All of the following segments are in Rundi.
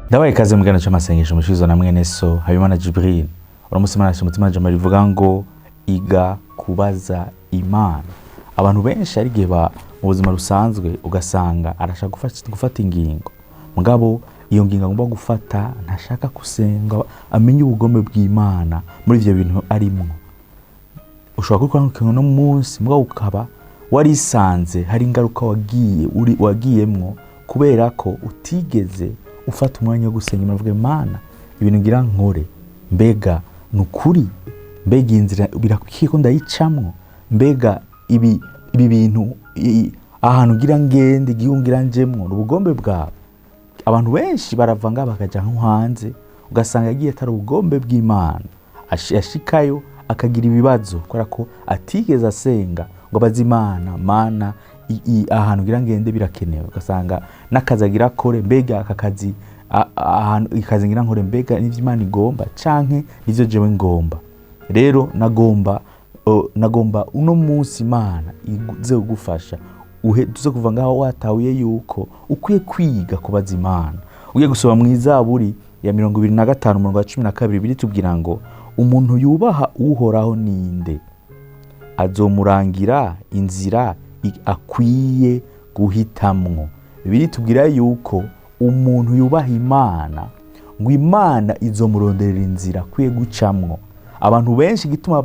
Ndabaye ikaze mu kiganiro cy'amasengesho mushizo na mwene so Habimana Jibril. Uramutse Imana umutima jambo rivuga ngo iga kubaza Imana. Abantu benshi hari igihe mu buzima busanzwe ugasanga arashaka gufata ingingo, mugabo iyo ngingo agomba gufata ntashaka gusenga amenye ubugombe bw'Imana muri ivyo bintu arimwo. Ushobora kubikora nk'ikintu no munsi, mugabo ukaba warisanze hari ingaruka wagiyemwo kubera ko utigeze ufata umwanya wo gusenga Imana uvuga: "Imana, ibintu ngira nkore, mbega ni ukuri? Mbega iyi nzira birakwiye ko ndayicamwo? Mbega ibi bintu, ahantu ngira ngende, igihugu ngira njemwo, ni ubugombe bwawe?" Abantu benshi barava ngaha bakaja nko hanze, ugasanga yagiye atari ubugombe bw'Imana. Yashikayo akagira ibibazo kubera ko atigeze asenga ngo abaze Imana: "Mana, ahantu ngira ngende birakenewe?" Ugasanga n'akazi agira akore, mbega aka kazi, ahantu ikazi ngira nkore, mbega nivyo Imana igomba canke nivyo jewe ngomba? Rero nagomba uno munsi Imana ize kugufasha tuze kuva ngaho watahuye yuko ukwiye kwiga kubaza Imana. Ugiye gusoma mu Izaburi ya 25 umurongo wa 12, biritubwira ngo: "Umuntu yubaha Uhoraho ninde? Azomurangira inzira akwiye guhitamwo." Biritubwira yuko umuntu yubaha Imana, ngo Imana izomuronderera inzira akwiye gucamwo. Abantu benshi igituma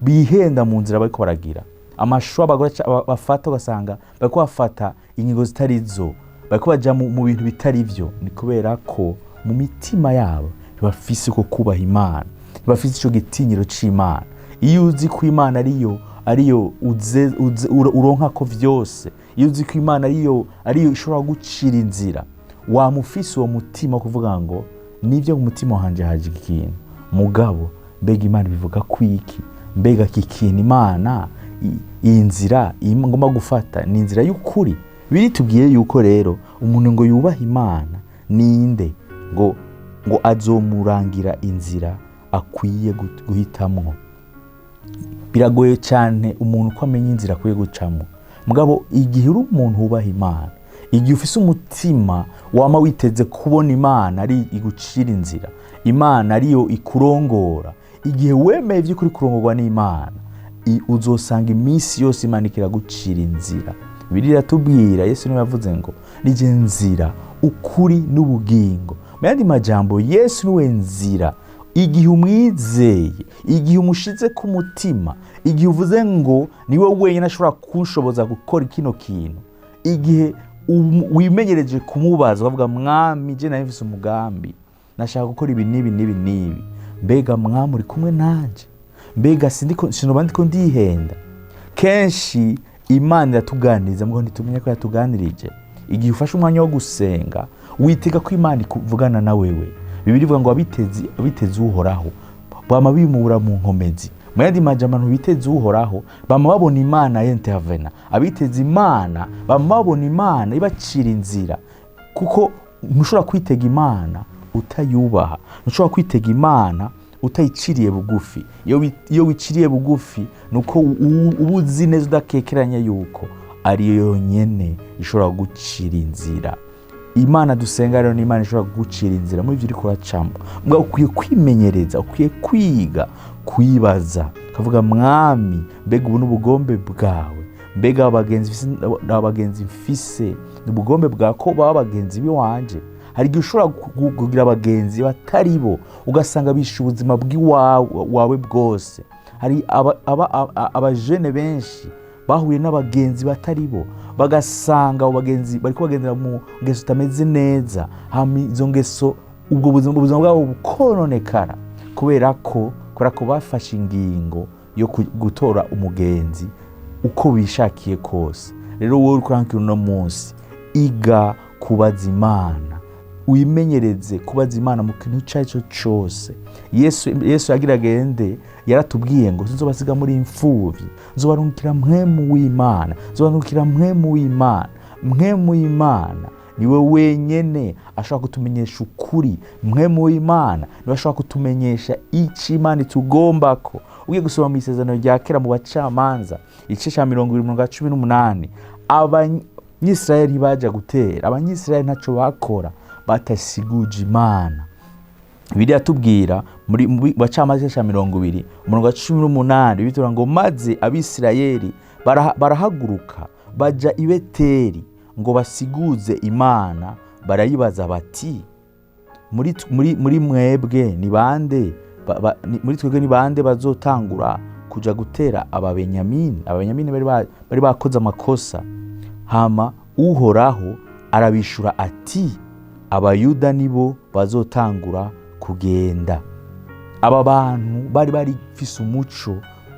bihenda mu nzira bariko baragira amashusho abagore bafata, ugasanga bariko bafata ingingo zitari zo, bariko baja mu bintu bitari vyo, ni kubera ko mu mitima yabo ntibafise uko kubaha Imana, ntibafise ico gitinyiro c'Imana. Iyo uzi ko Imana ariyo uronka ko vyose, iyo uzi ko Imana ariyo ishobora gucira inzira, wama ufise uwo mutima wo kuvuga ngo: "Nibyo, mu mutima wanje haje ikintu, mugabo mbega Imana ibivuga kwiki? Mbega iki kintu Imana, iyi nzira iyi ngomba gufata ni inzira y'ukuri?" Biritubwiye yuko rero umuntu ngo yubaha Imana ninde, ngo azomurangira inzira akwiye guhitamwo. Biragoye cyane umuntu ko amenya inzira akwiye gucamo, mugabo igihe uri umuntu wubaha Imana, igihe ufise umutima wama witeze kubona Imana ari igucira inzira, Imana ariyo ikurongora, igihe wemeye by'ukuri kurongorwa n'Imana, uzosanga iminsi yose Imana ikiragucira inzira. Bibiliya iratubwira, Yesu niwe yavuze ngo: "Nije nzira, ukuri n'ubugingo." Mu yandi majambo, Yesu niwe nzira. Igihe umwizeye, igihe umushize ku mutima, igihe uvuze ngo niwe wenyine ashobora kunshoboza gukora kino kintu, igihe wimenyereje kumubaza ukavuga: "Mwami, je nari mfise umugambi, nashaka gukora ibi n'ibi n'ibi n'ibi, mbega Mwami uri kumwe nanje? Mbega sinoba ndiko ndihenda?" Kenshi Imana iratuganiriza, mugabo ntitumenye ko yatuganirije. Igihe ufashe umwanya wo gusenga, witega ko Imana ikuvugana na wewe. Bibiliya ivuga ngo abiteze Uhoraho bama bimura mu nkomezi. Mu yandi majambo, abantu biteze Uhoraho bama babona Imana intervena. Abiteze Imana bama babona Imana ibacira inzira, kuko ntushobora kwitega Imana utayubaha, ntushobora kwitega Imana utayiciriye bugufi. Iyo wiciriye bugufi, ni uko uba uzi neza udakekeranya yuko ariyo yonyene ishobora gucira inzira. Imana dusenga rero ni Imana ishobora kugucira inzira muri ibyo uriko uracamo. Mugabo ukwiye kwimenyereza, ukwiye kwiga kwibaza, ukavuga: "Mwami, mbega ubu n'ubugombe bwawe? Mbega abagenzi mfise ni ubugombe bwawe ko baba abagenzi b'iwanje?" Hari igihe ushobora kugira abagenzi batari bo, ugasanga bishe ubuzima bw'iwawe wawe bwose. Hari abajene benshi bahuye n'abagenzi batari bo, bagasanga abo bagenzi bariko bagendera mu ngeso zitameze neza, hama izo ngeso, ubwo buzima, ubuzima bwabo bukononekara kubera ko bafashe ingingo yo gutora umugenzi uko bishakiye kose. Rero wowe uriko urankira uno munsi, iga kubaza Imana, wimenyereze kubaza Imana mu kintu icyo ari cyo cyose. Yesu yagira agende, yaratubwiye ngo: "Sinzobasiga muri imfuvyi, nzobarungikira Mpwemu w'Imana, nzobarungikira Mpwemu w'Imana." Mpwemu w'Imana niwe wenyene ashobora kutumenyesha ukuri. Mpwemu w'Imana niwe ashobora kutumenyesha icyo Imana itugombako. Ugiye gusoma mu Isezerano rya Kera, mu Bacamanza igice cya 20 umurongo 18, Abanyisirayeli baja gutera, Abanyisirayeli ntacyo bakora. Batasiguje Imana. Bibiliya tubwira muri Bacamanza cya 20, umurongo wa 18, bitura ngo: "Maze Abisirayeli barahaguruka baja i Beteli ngo basiguze Imana. Barayibaza bati: Muri mwebwe ni bande muri twebwe ni bande bazotangura kuja gutera Ababenyamini?" Ababenyamini bari bakoze amakosa. Hama Uhoraho arabishura ati: "Abayuda nibo bazotangura kugenda." Aba bantu bari barifise umuco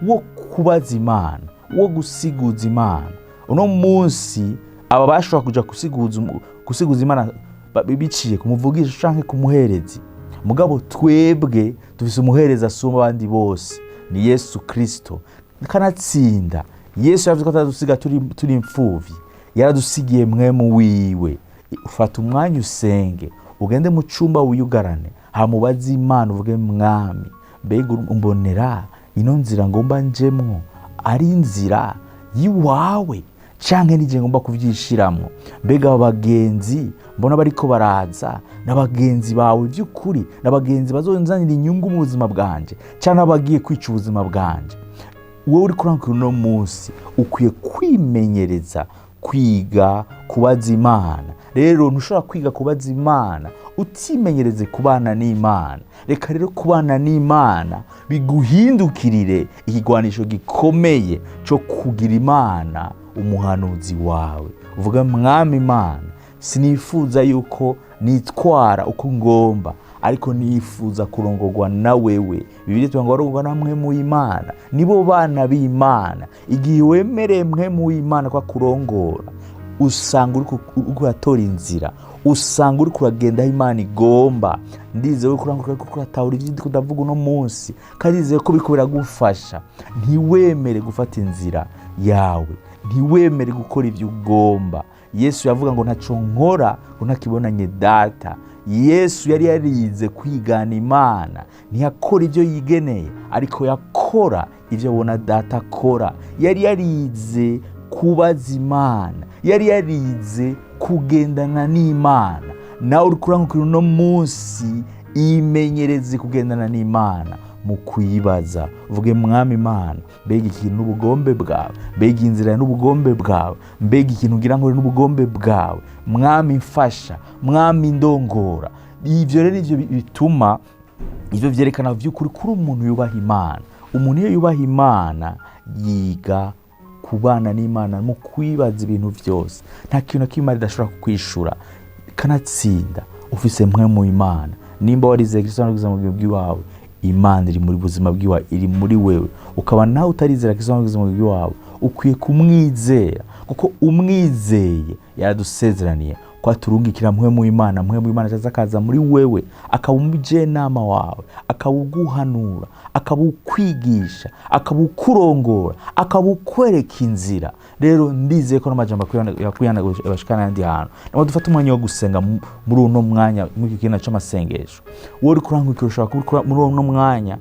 wo kubaza Imana, wo gusiguza Imana. Uno munsi aba bashobora kuja gusiguza Imana biciye ku muvugisha canke ku muherezi. Mugabo twebwe dufise umuherezi asumba abandi bose, ni Yesu Kristo. Kanatsinda Yesu yavuze ko atadusiga turi imfuvyi, yaradusigiye Mpwemu wiwe. Ufata umwanya usenge, ugende mu cumba wiyugarane, hamubaze Imana, uvuge: "Mwami, mbega umbonera ino nzira ngomba njemwo ari inzira y'iwawe canke nije ngomba kuvyishiramwo? Mbega aba bagenzi mbona bariko baraza n'abagenzi bawe vy'ukuri, n'abagenzi bazonzanira inyungu mu buzima bwanje canke abagiye kwica ubuzima bwanje?" Wowe uri kurankura uno munsi, ukwiye kwimenyereza kwiga kubaza Imana. Rero ntushobora kwiga kubaza Imana utimenyereze kubana n'Imana. Reka rero kubana n'Imana biguhindukirire ikigwanisho gikomeye cyo kugira Imana umuhanuzi wawe. Uvuga: "Mwami Imana, sinifuza yuko nitwara uko ngomba, ariko nifuza kurongorwa na wewe." Bibiliya tuvuga ngo barongorwa na Mpwemu w'Imana nibo bana b'Imana. Igihe wemereye Mpwemu w'Imana ko akurongora, usanga uriko uratora inzira, usanga uriko uragenda aho Imana igomba. Ndizeye ko uriko uratahura ivyo ndiko ndavuga uno munsi, kandi ndizeye ko biriko biragufasha. Ntiwemere gufata inzira yawe, ntiwemere gukora ivyo ugomba. Yesu yavuga ngo: "Ntaco nkora ngo ntakibonanye Data." Yesu yari yarize kwigana Imana. Ntiyakora ibyo yigeneye, ariko yakora ibyo abona Data akora. Yari yarize kubaza Imana, yari yarize kugendana n'Imana. Nawe uri kurangukira uno munsi, imenyereze kugendana n'Imana mu kuyibaza. Uvuge: "Mwami Imana, mbega ikintu n'ubugombe bwawe? Mbega inzira n'ubugombe bwawe? Mbega ikintu ugira ngo n'ubugombe bwawe? Mwami mfasha, Mwami ndongora." Ivyo rero ivyo bituma, ivyo vyerekana vy'ukuri kuri umuntu yubaha Imana. Umuntu iyo yubaha Imana yiga kubana n'Imana mu kwibaza ibintu vyose. Nta kintu na kimwe Imana idashobora kukwishura. Kanatsinda ufise Mpwemu Imana. Nimba warizeye Kristo mu buzima bw'iwawe, Imana iri muri buzima bw'iwawe, iri muri wewe. Ukaba nawe utarizera Kristo mu buzima bw'iwawe, ukwiye kumwizera, kuko umwizeye yaradusezeraniye ko aturungikira Mpwemu Imana. Mpwemu Imana aza akaza muri wewe, akaba umujenama wawe, akaba uguhanura, akaba ukwigisha, akaba ukurongora, akaba ukwereka inzira. Rero ndizeye ko n'amajambo yakwihanagura bashikana n'ahandi hantu. Nabo dufate umwanya wo gusenga muri uno mwanya, muri iki kintu c'amasengesho. Wowe uri kurangukira, ushobora kuba muri uno mwanya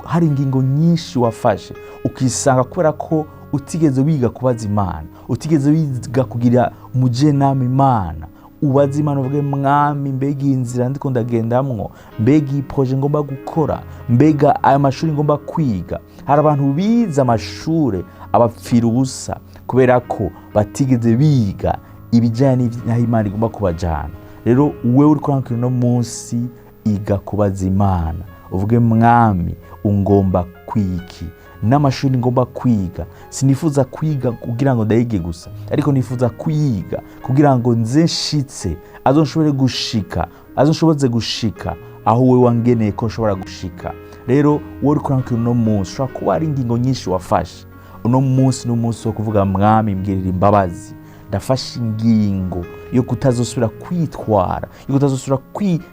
hari ingingo nyinshi wafashe, ukisanga kubera ko utigeze wiga kubaza Imana, utigeze wiga kugira umujenama Imana. Ubaze Imana, uvuge: "Mwami, mbega iyi nzira ndiko ndagendamwo, mbega iyi projet ngomba gukora, mbega aya mashuri ngomba kwiga?" Hari abantu bize amashure abapfira ubusa kubera ko batigeze biga ibijyanye n'aho Imana igomba kubajyana. Rero wewe uri kurangukira uno munsi, iga kubaza Imana, uvuge: "Mwami, ungomba kwiki n'amashuri ngomba kwiga? Sinifuza kwiga kugira ngo ndayige gusa, ariko nifuza kwiga kugira ngo nze nshitse, azonshobore gushika, azonshoboze gushika aho wowe wangeneye ko nshobora gushika." Rero wowe uri kurangukira uno munsi, ushobora kuba hari ingingo nyinshi wafashe. Uno munsi ni umunsi wo kuvuga: "Mwami, mbwirira imbabazi, ndafashe ingingo yo kutazosubira kwitwara, yo kutazosubira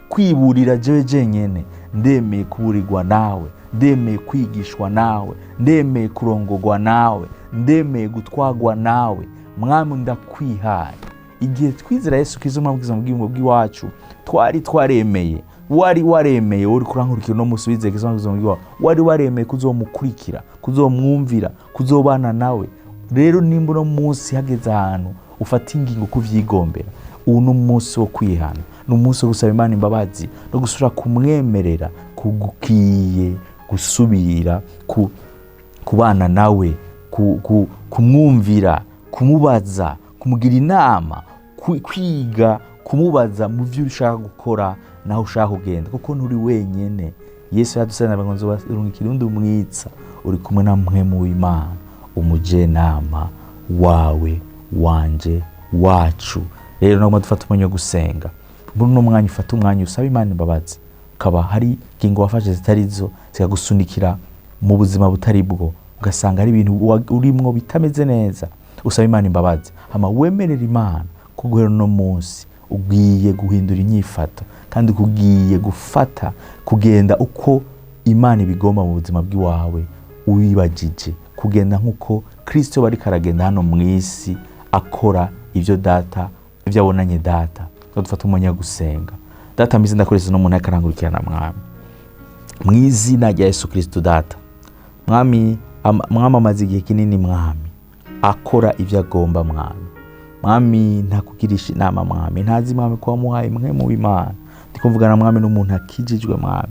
kwiburira jewe jenyene. Ndemeye kuburirwa nawe, ndemeye kwigishwa nawe, ndemeye kurongorwa nawe, ndemeye gutwagwa nawe. Mwami, ndakwihaye." Igihe twizera Yesu Kristo mu bwiza bw'ibingo bw'iwacu, twari twaremeye, wari waremeye, uri kurankurikira uno munsi wizeye Kristo mu bwiza bw'iwawe, wari waremeye kuzomukurikira, kuzomwumvira, kuzobana nawe. Rero nimba uno munsi hageze ahantu ufata ingingo kuvyigombera, Ubu ni umunsi wo kwihana, ni umunsi wo gusaba Imana imbabazi no gusubira kumwemerera kugukiye gusubira kubana nawe, kumwumvira, kumubaza, kumugira inama, kwiga kumubaza mu byo ushaka gukora naho ushaka kugenda, kuko nturi wenyene. Yesu yadusabye ngo nzobarungikira undi umwitsa, uri kumwe na Mpwemu w'Imana, umujenama wawe, wanje, wacu. Rero nagomba dufate umwanya wo gusenga. Muri uno mwanya ufate umwanya usaba Imana imbabazi, ukaba hari ingingo wafashe zitari zo zikagusunikira mu buzima butari bwo, ugasanga hari ibintu urimwo bitameze neza. Usaba Imana imbabazi, hama wemerera Imana ko guhera uno munsi ugiye guhindura inyifato, kandi kugiye gufata kugenda uko Imana ibigomba mu buzima bw'iwawe, wibagije kugenda nk'uko Kristo bariko aragenda hano mu isi, akora ibyo Data, ibyo abonanye Data. Dufate umwanya wo gusenga. Data mwiza, ndakoresha uno muntu akarangurukirana, Mwami, mu izina rya Yesu Kristo. Data Mwami, Mwami, amaze igihe kinini, Mwami, akora ibyo agomba, Mwami. Mwami, ntakugirisha inama, Mwami, ntazi, Mwami, ko wamuhaye Mpwemu w'Imana. Ndi kuvugana, Mwami, n'umuntu akijijwe, Mwami.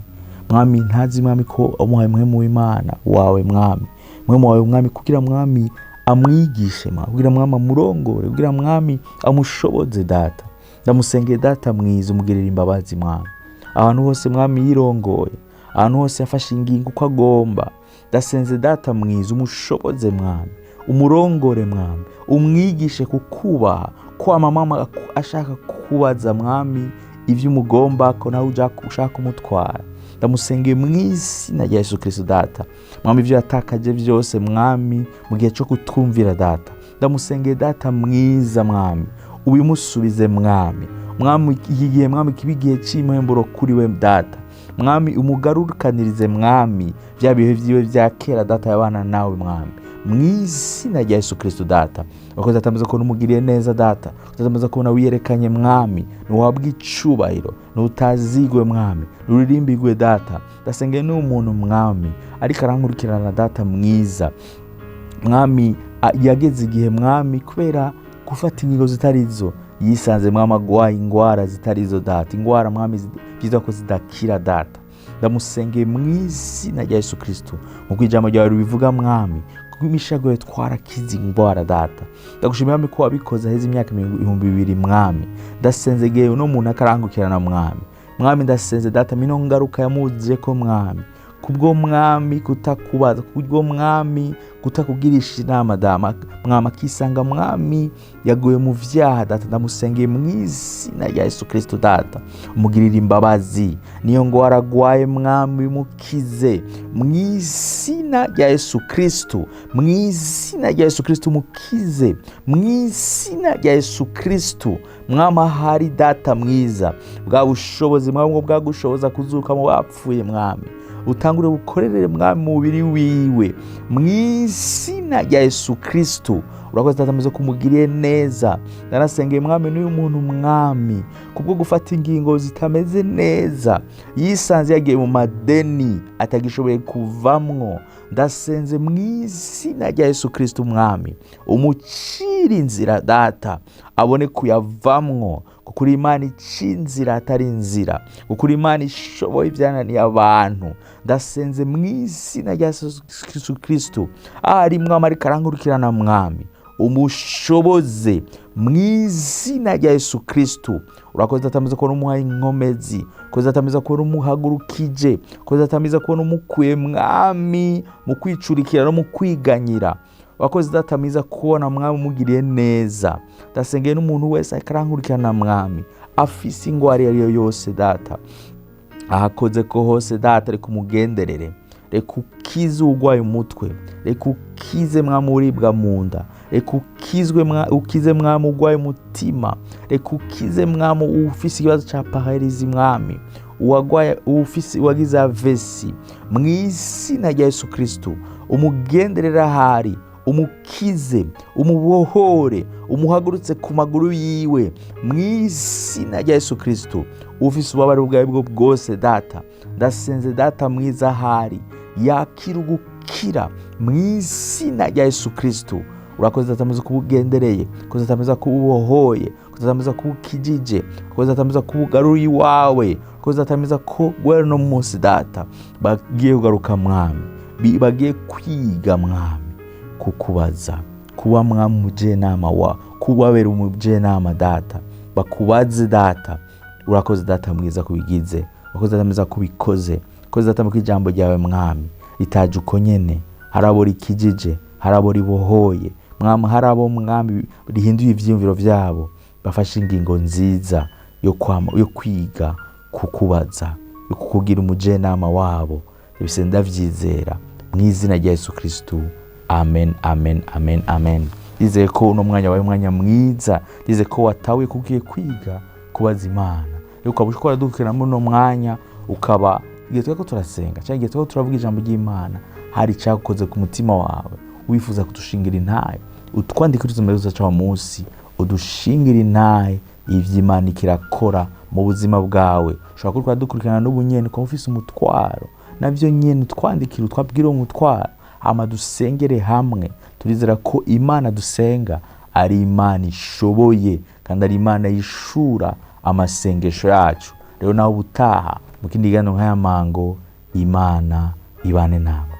Mwami, ntazi, Mwami, ko wamuhaye Mpwemu w'Imana wawe, Mwami, Mpwemu wawe, Mwami, kugira, Mwami, amwigishe, Mwami, kugira, Mwami, amurongore, kugira, Mwami, amushoboze. Data, ndamusengeye, Data mwiza, umugirira imbabazi, Mwami. Ahantu hose, Mwami, yirongoye, ahantu hose yafashe ingingo uko agomba, ndasenze, Data mwiza, umushoboze, Mwami, umurongore, Mwami, umwigishe kukubaha, kwama mama ashaka kubaza, Mwami, ibyo umugomba ko nawe ushaka kumutwara. Ndamusengeye mu izina rya Yesu Kristo. Data Mwami, ibyo yatakaje byose, Mwami, mu gihe cyo kutwumvira, Data, ndamusengeye, Data mwiza, Mwami, ubimusubize, Mwami. Mwami, iki gihe, Mwami, kiba igihe cy'impemburo kuri we. Data Mwami, umugarukanirize, Mwami, bya bihe byiwe bya kera, Data, yabana nawe, Mwami, mu izina rya Yesu Kristo. Data wakoze, Data mwiza, kubona umugiriye neza. Data, Data mwiza, kubona wiyerekanye, Mwami, ntiwabwa icubahiro, ntutazigwe, Mwami, nturirimbigwe. Data, ndasengeye n'umuntu, Mwami, ariko arankurikirana, Data mwiza, Mwami, yageze igihe, Mwami, kubera gufata ingingo zitari zo, yisanze, Mwami, agwaye ingwara zitari zo, Data, ingwara, Mwami, byiza ko zidakira. Data, ndamusengeye mu izina rya Yesu Kristo, nk'uko ijambo ryawe ribivuga, Mwami, kuko imishago yawe twarakize ingwara. Data, ndagushimira, Mwami, ko wabikoze aheze imyaka 2000. Mwami, ndasenzegeye uno muntu akarangukirana, Mwami. Mwami, ndasenze, Data, mino ngaruka yamuje ko, Mwami, kubwo, Mwami, kutakubaza, kubwo, Mwami, kutakugirisha inama, dama Mwami, akisanga, Mwami, yaguye mu vyaha. Data, ndamusengeye mu izina rya Yesu Kristo. Data, umugirira imbabazi, niyo ngo waragwaye, Mwami, mukize mu izina rya Yesu Kristo. Mu izina rya Yesu Kristo, mukize mu izina rya Yesu Kristo. Mwami, ahari, Data mwiza, bwa bushobozi, Mwami, ngo bwagushoboza kuzuka mu bapfuye, Mwami, utangure bukorere, Mwami, mu mubiri wiwe mu izina rya Yesu Kristo. Urakoze, Data mwiza, kumugiriye neza. Narasengeye, Mwami, n'uyu muntu, Mwami, kubwo gufata ingingo zitameze neza, yisanze yagiye mu madeni atagishoboye kuvamwo. Ndasenze mu izina rya Yesu Kristo, Mwami, umucira inzira, Data, abone kuyavamwo, kuko uri Imana ica inzira atari inzira, kuko uri Imana ishoboye ibyananiye abantu. Ndasenze mu izina rya Yesu Kristo, ahari, Mwami, ariko arankurikirana, Mwami, umushoboze mu izina rya Yesu Kristo. Urakoze, Data mwiza, kubona umuhaye inkomezi. Urakoze, Data mwiza, kubona umuhagurukije. Urakoze, Data mwiza, kubona umukuye, Mwami, mu kwicurikira no mu kwiganyira. Wakoze, Data mwiza, kubona, Mwami, umugiriye neza. Ndasengeye n'umuntu wese ariko arankurikirana, Mwami, afise ingwara iyo ariyo yose, Data, ahakoze ko hose, Data, reka umugenderere, reka ukize urwaye umutwe, reka ukize, Mwami, uribwa mu nda, reka ukizwe, ukize, Mwami, urwaye umutima, reka ukize, Mwami, ufise ikibazo ca paralysie, Mwami, uwagwaye, ufise, uwagize AVC, mu izina rya Yesu Kristo, umugenderere ahari, umukize, umubohore, umuhagurutse ku maguru yiwe mu izina rya Yesu Kristo. Ufise ububabare ubwo aribwo bwose, Data, ndasenze, Data mwiza, ahari yakira ugukira mu izina rya Yesu Kristo. Urakoze Data mwiza kuba ugendereye, urakoze Data mwiza kuba ubohoye, urakoze Data mwiza kuba ukijije, urakoze Data mwiza kuba ugaruye iwawe, urakoze Data mwiza ko guhera uno munsi Data bagiye kugaruka Mwami, bagiye kwiga Mwami kukubaza, kuba Mwami umujenama wa kubabera umujenama Data, bakubaze Data. Urakoze Data mwiza kubigize, urakoze Data mwiza kubikoze, urakoze Data ko ijambo ryawe Mwami ritaje uko nyene, hari abo rikijije, hari abo ribohoye Mwami, hari abo Mwami rihinduye ivyiyumviro vyabo, bafashe ingingo nziza yo kwiga kukubaza, yo kukugira umujenama wabo. Ibise ndavyizera mu izina rya Yesu Kristu, amen, amen, amen, amen. Ndizeye ko uno mwanya wabaye umwanya mwiza, ndizeye ko watahuye ko ugiye kwiga kubaza Imana. Rero ukaba ushobora dukurikirana muri uno mwanya, ukaba igihe turiko turasenga cyangwa igihe turiko turavuga ijambo ry'Imana hari icyakoze ku mutima wawe, wifuza kudushingira intahe, utwandike utuze zaca munsi, udushingira intahe ivy'Imana ikirakora mu buzima bwawe. Ushobora kuba dukurikirana n'ubu nyene, ukaba ufise umutwaro, navyo nyene utwandikire, utwabwire uwo mutwaro, hama dusengere hamwe. Turizera ko Imana dusenga ari Imana ishoboye kandi ari Imana yishura amasengesho yacu. Rero nawe ubutaha mu kindi kiganiro nk'aya mango, Imana ibane namwe.